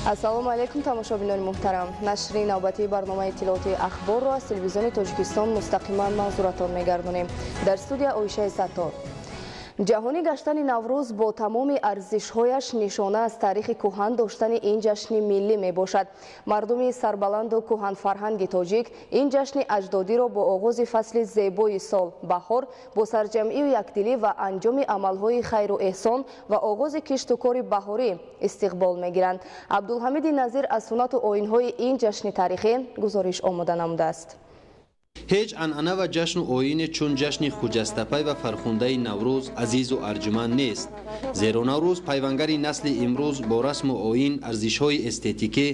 Ассалому алайкум, тамошобинони муҳтарам. Нашри навбатии барномаи иттилоотии Ахборро аз телевизиони Тоҷикистон мустақиман манзуратон мегардонем. Дар студия Оишаи Саттор. Ҷаҳонӣ гаштани Наврӯз бо тамоми арзишҳояш нишона аз таърихи кӯҳан доштани ин ҷашни миллӣ мебошад. Мардуми сарбаланду кӯҳанфарҳанги тоҷик ин ҷашни аҷдодиро бо оғози фасли зебои сол, баҳор, бо сарҷамъию якдилӣ ва анҷоми амалҳои хайру эҳсон ва оғози кишту кори баҳорӣ истиқбол мегиранд. Абдулҳамиди Назир аз суннату оинҳои ин ҷашни таърихӣ гузориш омода намудааст. Ҳеҷ анъана ва ҷашну оине чун ҷашни хуҷастапай ва фархундаи Наврӯз азизу арҷуманд нест. Зеро Наврӯз пайвангари насли имрӯз бо расму оин, арзишҳои эстетикӣ,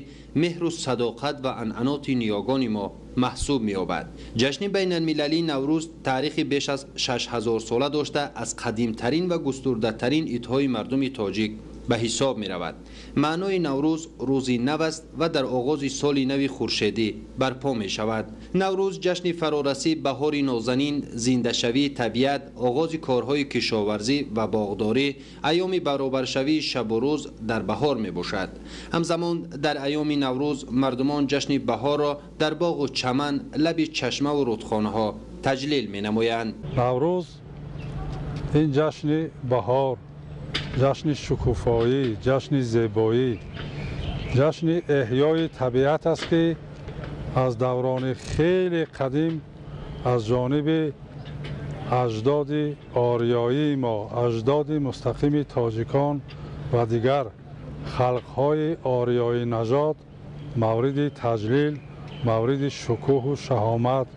меҳру садоқат ва анъаноти ниёгони мо маҳсуб меёбад. Ҷашни байналмилалии Наврӯз таърихи беш аз 6000 сола дошта, аз қадимтарин ва густурдатарин идҳои мардуми тоҷик ба ҳисоб меравад. Маънои Наврӯз рӯзи нав аст ва дар оғози соли нави хуршедӣ барпо мешавад. Наврӯз ҷашни фарорасӣ, баҳори нозанин, зиндашавии табиат, оғози корҳои кишоварзӣ ва боғдорӣ, айёми баробаршавии шабу рӯз дар баҳор мебошад. Ҳамзамон дар айёми Наврӯз мардумон ҷашни баҳорро дар боғу чаман, лаби чашмаву рудхонаҳо таҷлил менамоянд. Наврӯз ин ҷашни баҳор, ҷашни шукуфоӣ, ҷашни зебоӣ, ҷашни эҳёи табиат аст, ки аз даврони хеле қадим аз ҷониби аҷдоди ориёии мо, аҷдоди мустақими тоҷикон ва дигар халқҳои ориёӣ нажод мавриди таҷлил, мавриди шукӯҳу шаҳомат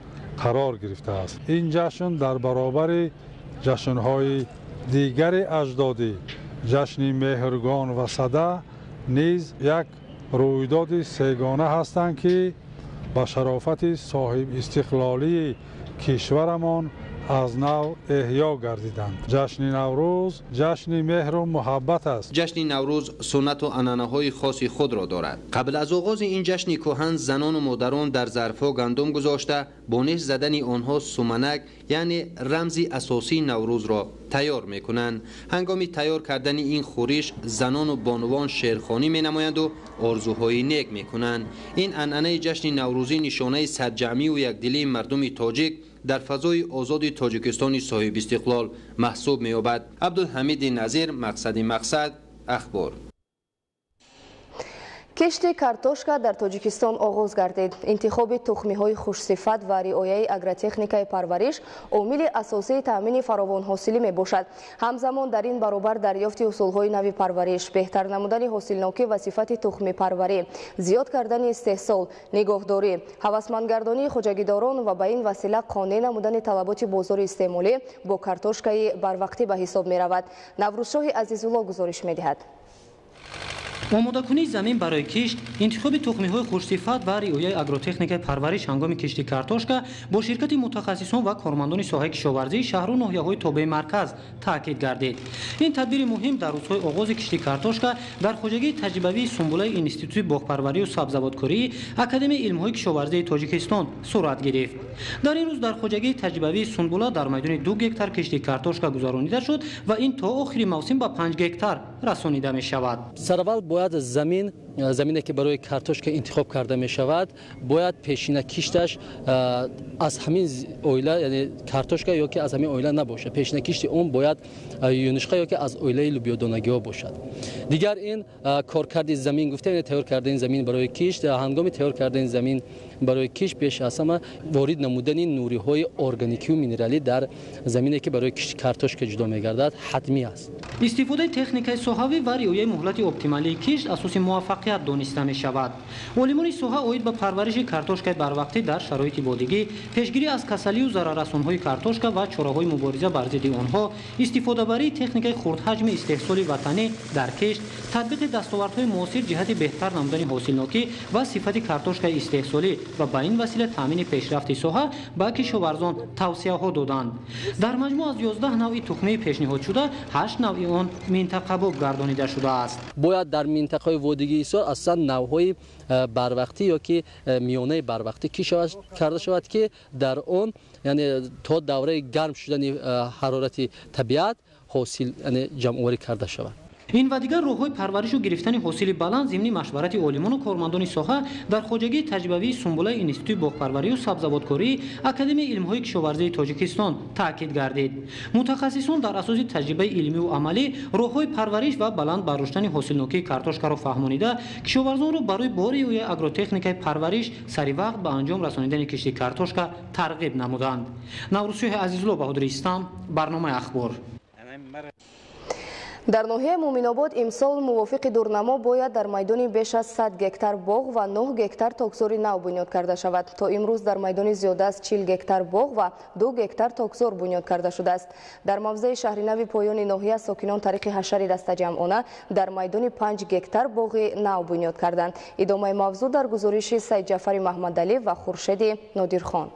қарор гирифтааст. Ин ҷашн дар баробари ҷашнҳои дигари аҷдодӣ, ҷашни Меҳргон ва Сада низ як рӯйдоди сегона ҳастанд, ки ба шарофати соҳибистиқлолии кишварамон аз нав эҳё гардиданд. Ҷашни Наврӯз ҷашни меҳру муҳаббат аст. Ҷашни Наврӯз суннату анъанаҳои хоси худро дорад. Қабл аз оғози ин ҷашни кӯҳан занону модарон дар зарфҳо гандум гузошта, бо неш задани онҳо суманак, яъне рамзи асосии Наврӯзро тайёр мекунанд. Ҳангоми тайёр кардани ин хӯриш занону бонувон шеърхонӣ менамоянду орзуҳои нек мекунанд. Ин анъанаи ҷашни наврӯзӣ нишонаи сарҷамъию якдилии мардуми тоҷик дар фазои озоди Тоҷикистони соҳибистиқлол маҳсуб меёбад. Абдулҳамиди Назир, Мақсади мақсад, Ахбор. Кишти картошка дар Тоҷикистон оғоз гардид. Интихоби тухмиҳои хушсифат ва риояи агротехникаи парвариш омили асосии таъмини фаровонҳосилӣ мебошад. Ҳамзамон дар ин баробар дарёфти усулҳои нави парвариш, беҳтар намудани ҳосилнокӣ ва сифати тухмипарварӣ, зиёд кардани истеҳсол, нигоҳдорӣ, ҳавасмандгардонии хоҷагидорон ва ба ин васила қонеъ намудани талаботи бозори истеъмолӣ бо картошкаи барвақтӣ ба ҳисоб меравад. Наврӯзшоҳи Азизулло гузориш медиҳад. Омодакунии замин барои кишт, интихоби тухмиҳои хушсифат ва риояи агротехникаи парвариш ҳангоми кишти картошка бо ширкати мутахассисон ва кормандони соҳаи кишоварзии шаҳру ноҳияҳои тобеи марказ таъкид гардид. Ин тадбири муҳим дар рӯзҳои оғози кишти картошка дар хоҷагии таҷрибавии Сумбулаи Институти боғпарварию сабзавоткории Академияи илмҳои кишоварзии Тоҷикистон сурат гирифт. Дар ин рӯз дар хоҷагии таҷрибавии Сунбула дар майдони 2 гектар кишти картошка гузаронида шуд ва ин то охири мавсим ба 5 гектар расонида мешавад. Сараввал бояд замин, замине ки барои картошка интихоб карда мешавад, бояд пешина кишташ аз ҳамин оила, яъне картошка ё ки аз ҳамин оила набошад. Пешина кишти он бояд юнучқа ё ки аз оилаи лӯбиёдонагиҳо бошад. Дигар ин коркарди замин гуфтем, яъне тайёр кардани замин барои кишт. Ҳангоми тайёр кардани замин барои кишт пеш аз ҳама ворид намудани нуриҳои органикию минералӣ дар замине, ки барои кишти картошка ҷудо мегардад, ҳатмӣ аст. Истифодаи техникаи соҳавӣ ва риояи муҳлати оптималии кишт асоси муваффақият дониста мешавад. Олимони соҳа оид ба парвариши картошкаи барвақтӣ дар шароити бодигӣ, пешгирӣ аз касалию зараррасонҳои картошка ва чораҳои мубориза бар зидди онҳо, истифодабарии техникаи хурдҳаҷми истеҳсоли ватанӣ дар кишт, татбиқи дастовардҳои муосир ҷиҳати беҳтар намудани ҳосилнокӣ ва сифати картошкаи истеҳсолӣ ва ба ин васила таъмини пешрафти соҳа ба кишоварзон тавсияҳо доданд. Дар маҷмӯъ аз 11 навъи тухмии пешниҳодшуда ҳашт навъи он минтақабоб гардонида шудааст. Бояд дар минтақаи водигии Ҳисор асосан навъҳои барвақтӣ ё ки миёнаи барвақтӣ кишт карда шавад, ки дар он, яъне то давраи гарм шудани ҳарорати табиат, ҳосил, яъне ҷамъоварӣ карда шавад. Ин ва дигар роҳҳои парваришу гирифтани ҳосили баланд зимни машварати олимону кормандони соҳа дар хоҷагии таҷрибавии Сумбулаи Институти боғпарварию сабзавоткории Академияи илмҳои кишоварзии Тоҷикистон таъкид гардид. Мутахассисон дар асоси таҷрибаи илмиву амалӣ роҳҳои парвариш ва баланд бардоштани ҳосилнокии картошкаро фаҳмонида, кишоварзонро барои бо риояи агротехникаи парвариш сари вақт ба анҷом расонидани кишти картошка тарғиб намуданд. Наврӯзшоҳи Азизулло, Баҳодури Истам, барномаи Ахбор. Дар ноҳияи Муъминобод имсол мувофиқи дурнамо бояд дар майдони беш аз 100 гектар боғ ва 9 гектар токзори нав бунёд карда шавад. То имрӯз дар майдони зиёда аз 40 гектар боғ ва 2 гектар токзор бунёд карда шудааст. Дар мавзеи Шаҳринави поёни ноҳия сокинон тариқи ҳашари дастаҷамъона дар майдони 5 гектар боғи нав бунёд карданд. Идомаи мавзӯъ дар гузориши Сайдҷафари Маҳмадалӣ ва Хуршеди Нодирхон.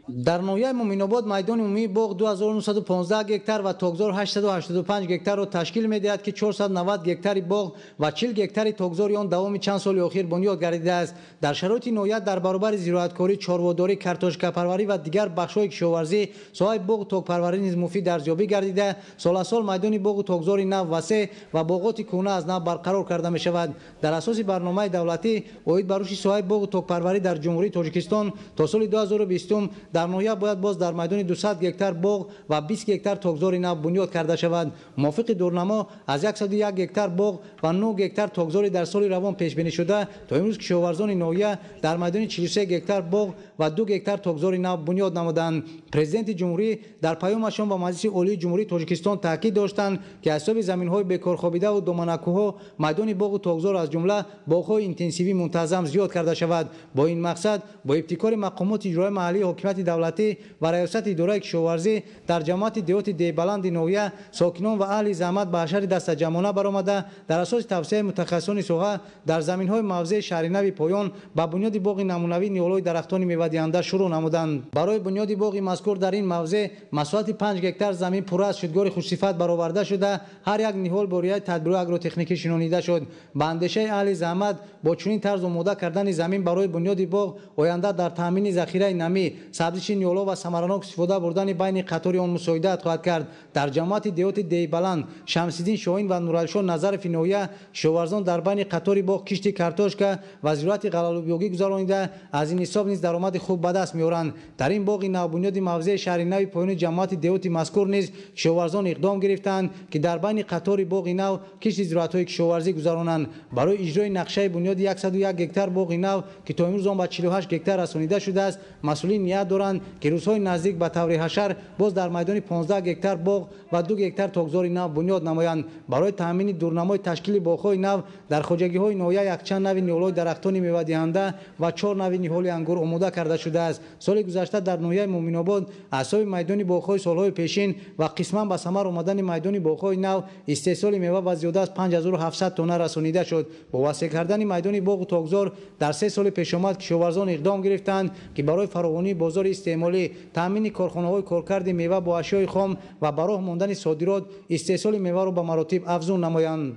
Дар ноҳияи Муъминобод майдони умумии боғ 2915 гектар ва токзор 885 гектарро ташкил медиҳад, ки 490 гектари боғ ва 40 гектари токзори он давоми чанд соли охир бунёд гардидааст. Дар шароити ноҳия дар баробари зироаткорӣ, чорводорӣ, картошкапарварӣ ва дигар бахшҳои кишоварзӣ соҳаи боғу токпарварӣ низ муфид арзёбӣ гардида, сол аз сол майдони боғу токзори нав васеъ ва боғоти кӯҳна аз нав барқарор карда мешавад. Дар асоси барномаи давлатӣ оид ба рушди соҳаи боғу токпарварӣ дар Ҷумҳурии Тоҷикистон то соли 2020 дар ноҳия бояд боз дар майдони 200 гектар боғ ва 20 гектар токзори нав бунёд карда шавад. Мувофиқи дурнамо аз 101 гектар боғ ва 9 гектар токзори дар соли равон пешбинӣ шуда, то имрӯз кишоварзони ноҳия дар майдони 43 гектар боғ ва 2 гектар токзори нав бунёд намуданд. Президенти ҷумҳурӣ дар паёмашон ба Маҷлиси Олии Ҷумҳурии Тоҷикистон таъкид доштанд, ки аз ҳисоби заминҳои бекорхобидаву доманакӯҳҳо майдони боғу токзор аз ҷумла боғҳои интенсивӣ мунтазам зиёд карда шавад. Бо ин мақсад бо ибтикори мақомоти иҷроияи маҳаллии ҳокимияти давлатӣ ва раёсати идораи кишоварзӣ дар ҷамоати деҳоти Деҳбаланди ноҳия сокинон ва аҳли заҳмат ба ҳашари дастаҷамъона баромада, дар асоси тавсияи мутахассисони соҳа дар заминҳои мавзеи Шаҳринави поён ба бунёди боғи намунавӣ ниҳолҳои дарахтони мевадиҳанда шурӯъ намуданд. Барои бунёди боғи мазкур дар ин мавзеъ масоҳати 5 гектар замин пурра аз шудгори хушсифат бароварда шуда, ҳар як ниҳол бо риояи тадбирҳои агротехникӣ шинонида шуд. Ба андешаи аҳли заҳмат бо чунин тарз омода кардани замин барои бунёди боғ оянда дар таъмини захираи намӣ, сабзиши ниҳолҳо ва самаранок истифода бурдани байни қатори он мусоидат хоҳад кард. Дар ҷамоати деҳоти Деҳбаланд, Шамсиддин Шоҳин ва Нуралишон Назарови ноҳия кишоварзон дар байни қатори боғ кишти картошка ва зироати ғалалубиёгӣ гузаронида, аз ин ҳисоб низ даромади хуб ба даст меоранд. Дар ин боғи навбунёди мавзеи Шаҳринави поёни ҷамоати деҳоти мазкур низ кишоварзон иқдом гирифтанд, ки дар байни қатори боғи нав кишти зироатҳои кишоварзӣ гузаронанд. Барои иҷрои нақшаи бунёди 101 гектар боғи нав, ки то имрӯз он ба 48 гектар расонида шудааст, масъулин ният доранд, ки рӯзҳои наздик ба таври ҳашар боз дар майдони 15 гектар боғ ва 2 гектар токзори нав бунёд намоянд. Барои таъмини дурнамои ташкили боғҳои нав дар хоҷагиҳои ноҳия якчанд нави ниҳолҳои дарахтони мевадиҳанда ва 4 нави ниҳоли ангур омода карда шудааст. Соли гузашта дар ноҳияи Муъминобод аз ҳисоби майдони боғҳои солҳои пешин ва қисман ба самар омадани майдони боғҳои нав истеҳсоли мева ба зиёда аз 5700 тонна расонида шуд. Бо васеъ кардани майдони боғу токзор дар 3 соли пешомад кишоварзон иқдом гирифтанд, ки барои фаровонии бозори истеъмолӣ, таъмини корхонаҳои коркарди мева бо ашёи хом ва ба роҳ мондани содирот истеҳсоли меваро ба маротиб афзун намоянд.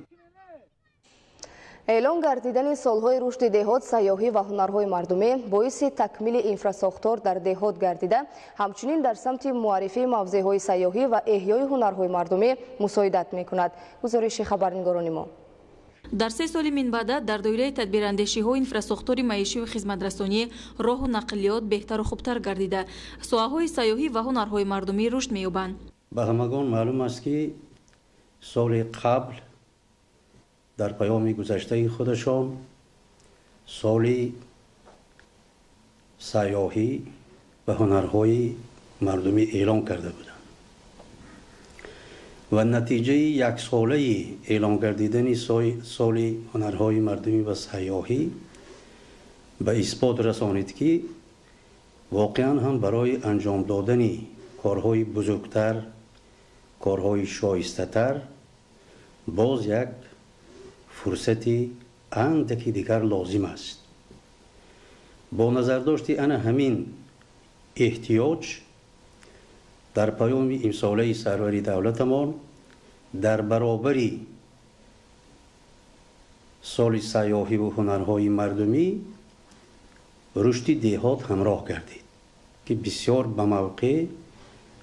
Эълон гардидани солҳои рушди деҳот, сайёҳӣ ва ҳунарҳои мардумӣ боиси такмили инфрасохтор дар деҳот гардида, ҳамчунин дар самти муаррифии мавзеъҳои сайёҳӣ ва эҳёи ҳунарҳои мардумӣ мусоидат мекунад. Гузориши хабарнигорони мо. Дар 3 соли минбаъда дар доираи тадбирандешиҳо инфрасохтори маишию хизматрасонӣ, роҳу нақлиёт беҳтару хубтар гардида, соҳаҳои сайёҳӣ ва ҳунарҳои мардумӣ рушд меёбанд. Ба ҳамагон маълум аст, ки соли қабл дар паёми гузаштаи худашон соли сайёҳӣ ва ҳунарҳои мардумӣ эълон карда буданд ва натиҷаи яксолаи эълон гардидани соли ҳунарҳои мардумӣ ва сайёҳӣ ба исбот расонид, ки воқеан ҳам барои анҷом додани корҳои бузургтар, корҳои шоистатар боз як фурсати андаки дигар лозим аст. Бо назардошти ана ҳамин эҳтиёҷ дар паёми имсолаи сарвари давлатамон дар баробари соли сайёҳиву ҳунарҳои мардумӣ рушди деҳот ҳамроҳ гардид, ки бисёр ба мавқеъ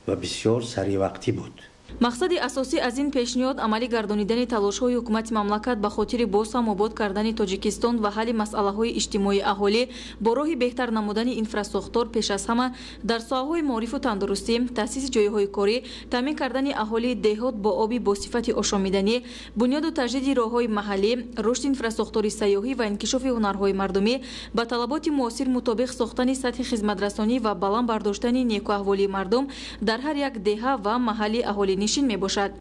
ва бисёр саривақтӣ буд. Мақсади асосӣ аз ин пешниҳод амалӣ гардонидани талошҳои ҳукумати мамлакат ба хотири боз ҳам обод кардани Тоҷикистон ва ҳалли масъалаҳои иҷтимоии аҳолӣ бо роҳи беҳтар намудани инфрасохтор пеш аз ҳама дар соҳаҳои маорифу тандурустӣ, таъсиси ҷойҳои корӣ, таъмин кардани аҳолии деҳот бо оби бо сифати ошомиданӣ, бунёду таҷдиди роҳҳои маҳаллӣ, рушди инфрасохтори сайёҳӣ ва инкишофи ҳунарҳои мардумӣ, ба талаботи муосир мутобиқ сохтани сатҳи хизматрасонӣ ва баланд бардоштани некуаҳволии мардум дар ҳар як деҳа ва маҳалли аҳолинишин мебошад.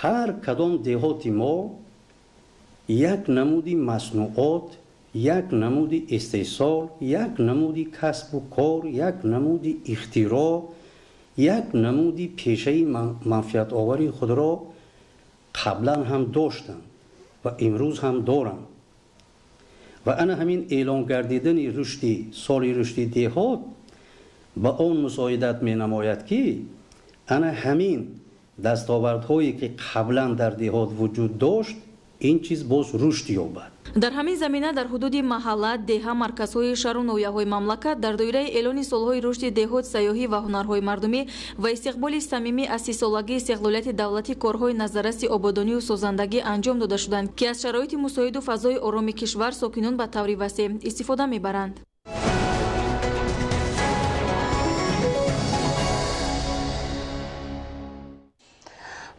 Ҳар кадом деҳоти мо як намуди маснуот, як намуди истеҳсол, як намуди касбу кор, як намуди ихтироъ, як намуди пешаи манфиатовари худро қаблан ҳам доштанд ва имрӯз ҳам доранд. Ва ана ҳамин эълон гардидани рушди соли рушди деҳот ба он мусоидат менамояд, ки ана ҳамин дастовардҳое ки қаблан дар деҳот вуҷуд дошт, ин чиз боз рушд ёбад. Дар ҳамин замина дар ҳудуди маҳалла, деҳа, марказҳои шаҳру ноҳияҳои мамлакат дар доираи эълони солҳои рушди деҳот, сайёҳӣ ва ҳунарҳои мардумӣ ва истиқболи самимӣ аз сисолагии истиқлолияти давлатӣ корҳои назарраси ободонию созандагӣ анҷом дода шуданд, ки аз шароити мусоиду фазои ороми кишвар сокинон ба таври васеъ истифода мебаранд.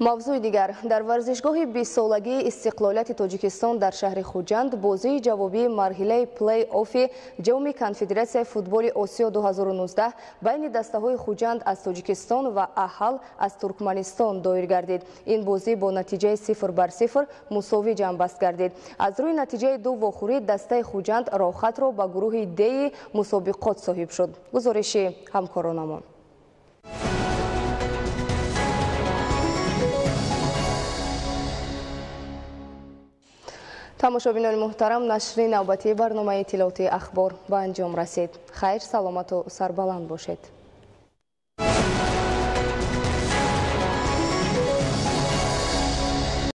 Мавзӯи дигар. Дар варзишгоҳи 20-солагии истиқлолияти Тоҷикистон дар шаҳри Хуҷанд бозии ҷавобии марҳилаи плей-оффи ҷоми Конфедератсияи футболи Осиё 2019 байни дастаҳои Хуҷанд аз Тоҷикистон ва Аҳал аз Туркманистон доир гардид. Ин бозӣ бо натиҷаи 0-0 мусовӣ ҷамъбаст гардид. Аз рӯи натиҷаи ду вохӯрӣ дастаи Хуҷанд роҳхатро ба гурӯҳи Д-и мусобиқот соҳиб шуд. Гузориши ҳамкоронамон. Тамошобинони муҳтарам, нашри навбатии барномаи иттилоотии ахбор ба анҷом расид. Хайр, саломату сарбаланд бошед.